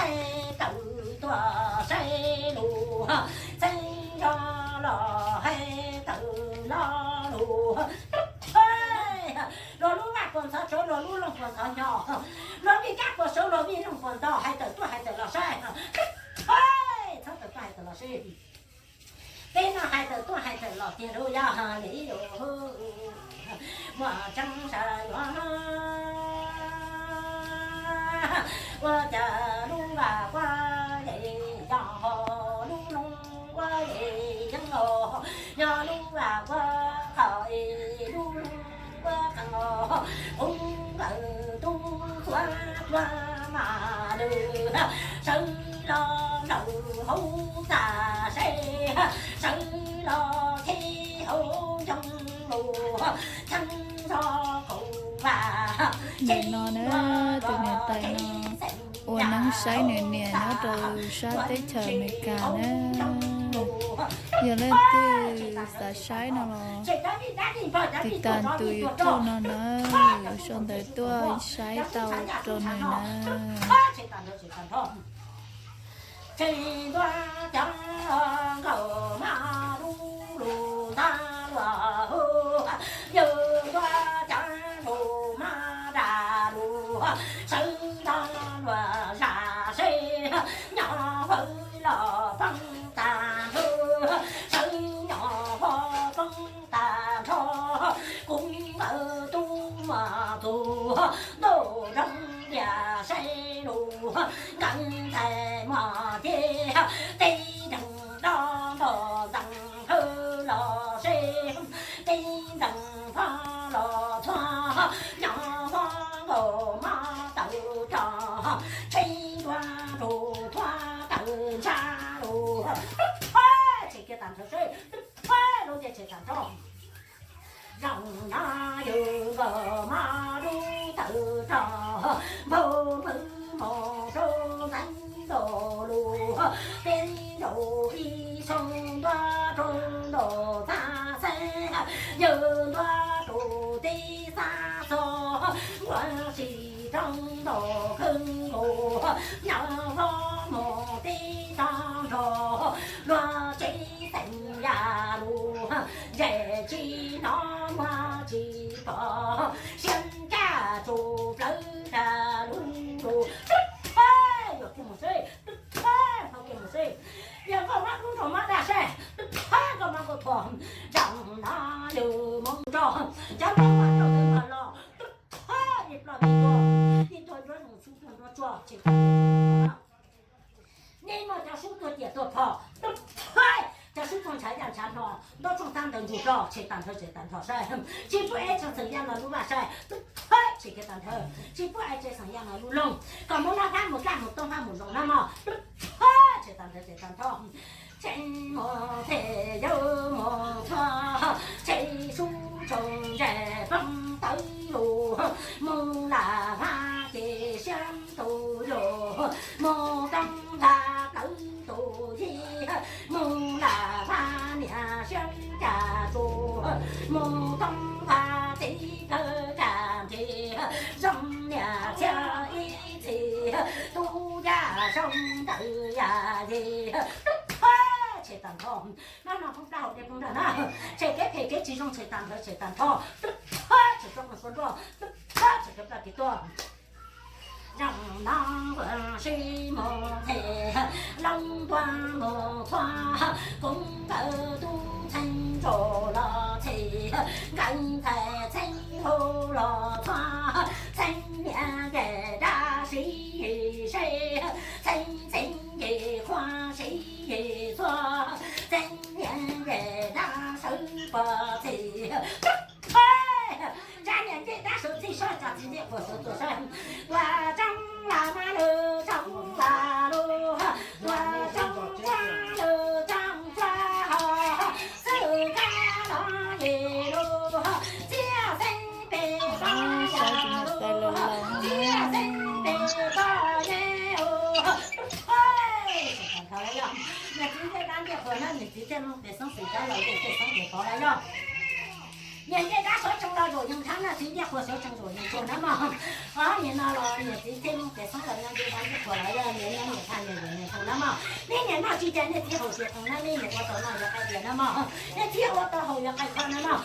Tawm tuaj saib lus, txheeb zog los hais tawm lo lus. Luag lub vaj puas ntxhov tsuav, luag lub loog puas ntxhov nyo, luag vij kab puas suav, luag vij loog puas ntog, hais tawm tuaj hais tawm los saib. Txhob tawm tuaj hais tawm los saib. Peb no hais tawm tuaj hais tawm los tiag lauj, yog li muaj tseeb sa yuav ua cas lub vaj kuab yeej yog lub loog kuab yeej yeeb os, yog lub vaj kuab qhov lub loog kuab qees os, qub nkawd tub tuav tuav mas lwm sawv los laus hauv txaj seb, sawv los thib hauv ncoo lus, txheeb zog kaum vaj. Nim no na, tus niam tais no ua neeb saib nws niam nyob rau sab teb chaws Amelikas na. Yog leej twg xav saib no los tiv tas tus YouTube no na, sau ntawv tuaj saib tau rau nws na. Tseem ntua cov nkaus mas lub lus ntag luag, yawg ntua cov lus mas dag lus, sawv ntag luag zam seb, nyob hauv los poob tag nrho, sawv nyob hauv poob tag nrho, kuv nkawd tub muaj txuj ntuj zoo tiag saib lus, nkawd ntxhais muaj ceg, tib nreeg dob nto ntxeev hawv los seb, tib nreeg phob los txhua, nyob phob nkaus mob tawm rog, tseeb ntua rau txhua tawm ntsa lus. Tshem kiag tag nrho seb, lub ntiaj tshem tag nrho. Zaum no yawg nkawd mob dub tawm rog, npawg npawg mus rau ntxeev nto lus, peb zaum ib xyoo ntua rau nto txaj xeeb, yawg ntua rau teb txaj xo, nqua si rau nto kawg nkaus, nyob vov mus teb tog nrog, luag tsev xeem yam lus, zem tsis hnov muag tsis pom, siab ncaj tsuas plawv tag lub lus. Yog kiag mus seb, hau kiag mus seb, yog koj mob dub nrog mob dag seb, koj mob koj thuam, zaum no yawg mus nrog cov mob mas rau ntawd mas los, ib ploj ib tuag, ib tuag nruab zoov sub tuag nruab tsuag tshem tag, nej muaj cov sub tuag ciam tuag phom, cov sub tuag ntshav yaj ntshav no, ntaub tsooj tab ntawd ntsug rau tshem tag nrho tshem tag nrho saib, tsis pub eb tshee xeem yaj no lub vaj saib, tshem kiag tag nrho, tsis pub eb tshee xeem yaj no lub loog, kom mus noj fab mus kaj mus toob fab mus zoo na mog, tshem tag nrho tshem tag nrho. Tseem mus them yawg mus txhua, tshem sub tsoom zem poob tawv lus, mus lam vaj ces siab ntuj yug, mus toob vaj plawv tus yig, mus lam vaj niam siab cas tsuas, mus toob vaj txiv plawv cas ntsis, zoo niam txiag ib txhis, tub yaj zoo ntawm yam yig. Tshem tag nrho, no no phooj plaub hau dej phooj nrag na, tshem kev phem kev tsis zoo tshem tag nrho tshem tag nrho, tshem tso qeej sua nroj, tshem kev plaj kev tuag. Zaum no nquag sib mus them, loo ntuag mus txhua, koob nkawd tub txheeb nraug los them, nkawd ntxhais txheeb hau los txhua, txheeb niam nce dab siv yig seb, txheeb txheeb nce qhua siv yig txhua, txheeb niam nce dab sawv puag txij, ntsa niam nce dab sawv txij saib, tsa txiv nce quas sawv tuag saib, tuag tsob las mas lwm tsob las lus, tuag tsob quaj lwm tsob quaj ho, xwb kab los yim lus, txiaj xeeb pem pob yas lus, txiaj xeeb pem pob yas lus. Niam txiv nce dab nce quas na, niam txiv thiaj mloog pem xeeb xwm cov laus nce tej xeeb pem pov lawm yog. Niam ncej dab sawv tsees los zaum yees nthab na, txiv ncej qhuav sawv tsees zaum yees tsuag na mog. Ob niag no los niam txiv thiaj lub kev xoob los nyob ncej dab ncej qhuav los yog niam ncej niam txhaj niam zaum niam tsuag na mog. Nej niam noj tsis cas nej txiv haus tias thaum na, nej niam ua tau no yog qai dias na mog, nej txiv ua tau haus yog qai kho na mog.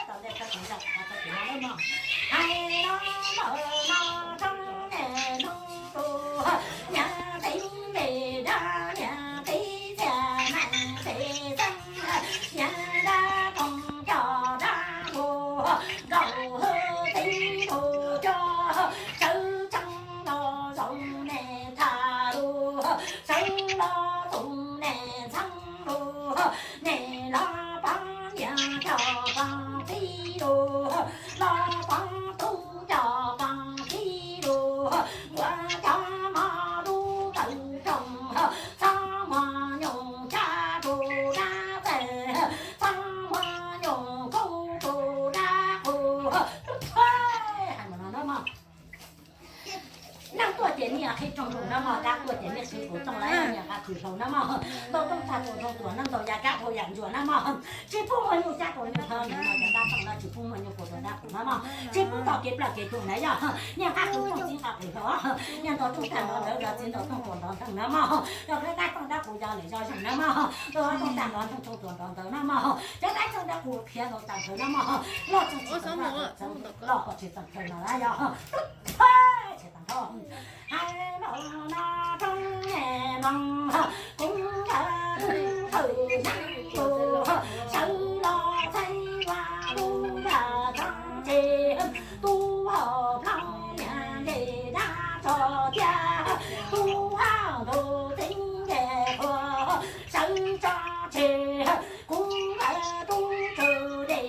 Tom ntej txhob txwm zaj txhob txwm na mog. Hais no mog, no roob ne roob tus, niam txiv me dab niam txiv txiaj meej txiv xeeb, niam dab koog coj dab npua, nkaus txiv npua coj, sawv tsees los zaum niam txhaj lug, sawv los zaum niam txhaj lug, niam los pab niam coj pab txiv lug, los pab tub coj pab txiv lug, nquas cov mos lub kawm rooj, txhob muaj nyuj cab tus dab txawj, txhob muaj nyuj kaub tus dab qus. Hais no na mog. Neeg tuaj ces nej qhib rooj tus na mog, dab tuaj ces nej qhib tus rooj lawm, niam nqa kws hlau na mog. Ntau rooj tag tus rooj tuam na, ntau yam kab dhau yam ntsuas na mog. Tsis pub muaj nyuj cab tus nyuj hlo, niam no cov dab rooj no tsis pub muaj nyuj kaub tus dab qus na mog. Tsis pub tau kev ploj kev tuag na yog. Niam nqa tus rooj txiv nqa kws hlau, niam ntau rooj tag nrho ntawd yog txiv ntau rooj tuam nrov nteeg na mog. Yog dab rooj dab qus yog lawm yog zeeg na mog. Ntau rooj tag nrho ntau rooj tuam nrov ntawd na mog. Cov dab rooj dab qus khiav nkaus tag nrho na mog. Loj tsis txeem, loj kom tsis txeem kawg no na yog. Tsis tag nrho. Hais no no roob ne moog, koob ntawd koob tawm neeg lug, sawv los txhais ua lub npaj txoov tseg, tub hau plaub niag ncej dab tso cia, tub hau ntug txiv ncej qhuav sawv tso tseg, koob ntawd tub tswv dej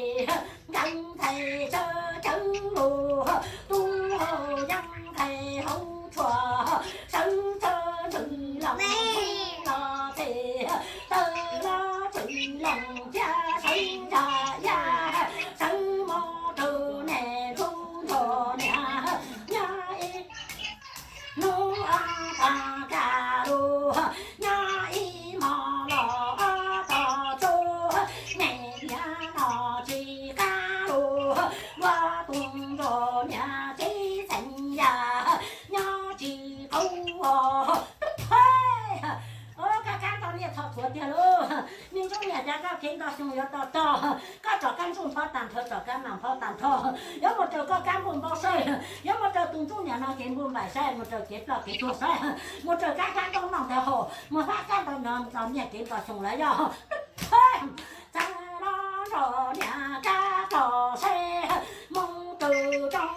nkees ntxhais sawv cawv lug, tub hau yeeb ntxhais hauv tshuaj sawv tso ntsws los los txhais, taw los txwm los cia sawv ntsa ya, sawv mos rau niam ntsuag ntsuag niam nyob ib hnub ob tog kaj lug, nyob ib hmo los ob tog tsuag, niam niam no tsis qab lug, luag tus ntsuag niam txiv txheem yam nyob tsis qaug. Koj kab ntau niaj txhos txhuav tiag lauj. Me ntsuj niam, cas koj kev nto xyoo yuav to tog, koj tsom kab ntsuj nphob tag nrho, tsom kab mam nphob tag nrho, yuav mus raws koj kab npauj npauj saib, yuav mus raws tus ntsuj niam no kev npauj npaim saib, mus raws kev ploj kev tuag saib, mus raws kab kab ntaub noj ntawd haus, mus fab kab ntau no txog niaj kev nto xyoo lawm yog. Txav los nrog niam kab tog saib, mus raws rooj kawm